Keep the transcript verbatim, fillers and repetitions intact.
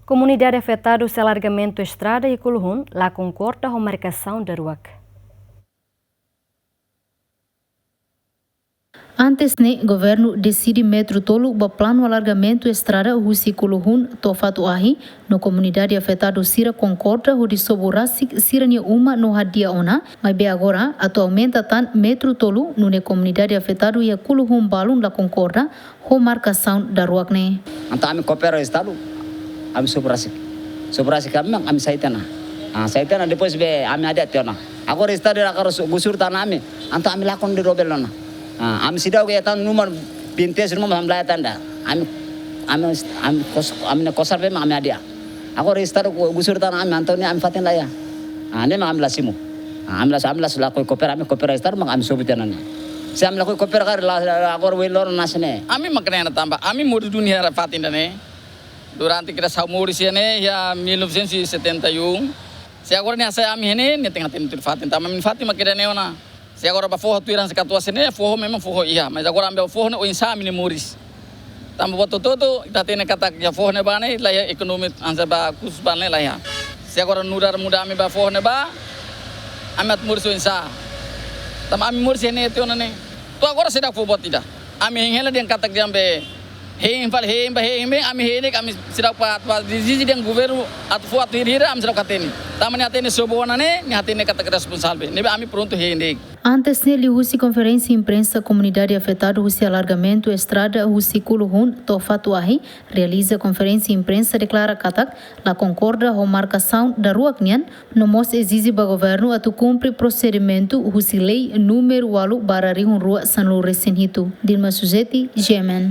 Komunidade afetadu husi alargamentu estrada iha Kuluhun la konkorda ho markasaun daruak. Antes ne'e, governu deside metru tolu ba planu alargamentu estrada husi Kuluhun to'o Fatu-Ahi, no komunidade afetadu sira konkorda hodi sobu rasik sira-nia uma no hadi'a ona, maibé agora atu aumenta tan metru tolu, nune'e komunidade afetadu iha Kuluhun balun la konkorda ho markasaun daruak ne'e. Entaun ami kopera Estadu, ami sobu rasik. Sobu rasik ami, ami sai tiha ona. Ah, sai tiha ona, depois be ami hadi'a tiha ona. Agora Estadu hakarak su-, gusur tan ami, entaun ami lakon de'it robel ona. Ah, ami seidauk iha tan númeru vinte e seis, ami la iha tan ida. Ami, ami, ami kos-, ami-nia kosar be ami hadi'a. Agora Estadu gu-, gusur tan ami, entaun ne'e ami fatin la iha. Ah, ne'e mak ami la simu. Ah, ami la, ami la lakohi kopera, ami kopera Estadu mak ami sobu tiha ona ne'e. Se ami lakohi kopera karik la, la, agora oin loron nasne. Ami mak ne'e tanba ami moris duni iha fatin ida-ne'e. Durante kriasaun moris iha ne'e, iha mil novecentos e setenta e um. Se agora nia hasai ami iha ne'e, nia tenke hatene tuir fatin. Tanba ami fatin mak ida-ne'e ona. Se agora bá foho tuir hanesan katuas ne'e, foho memang foho iha. Mas agora ami foho ne'e oinsá ami-nia moris. Tanba buat hotu-hotu, ita hatene katak iha foho ne'ebá ne'e, la iha ekonomi hanesan ba khusus ba ne'e la iha. Se agora nu'udar muda ami bá foho ne'ebá, ami atu moris oinsá. Tanba ami moris iha ne'e tiha ona ne'e. To'o agora seidauk fó buat ida. Ami hein hela dehan katak dehan be, hein fali, hein ba, hein be, ami hein ne'e, ami seidauk pa, pa deside dehan governu atu fó atu hira-hira, ami seidauk hatene. Tanba nia hatene sobu ona ne'e, nia hatene katak responsavel. Ne'ebé ami prontu hein de'it. Antes ne'e, liuhusi konferénsia imprensa komunidade afetadu husi alargamentu estrada husi Kuluhun to'o Fatu-Ahi realiza konferénsia imprensa deklara katak la konkorda ho markasaun daruak nian, no mós ezije ba governu atu kumpre prosedimentu husi lei númeru ualu barra rihun rua sanulu resin hitu. Dilma Suzeti, G M N.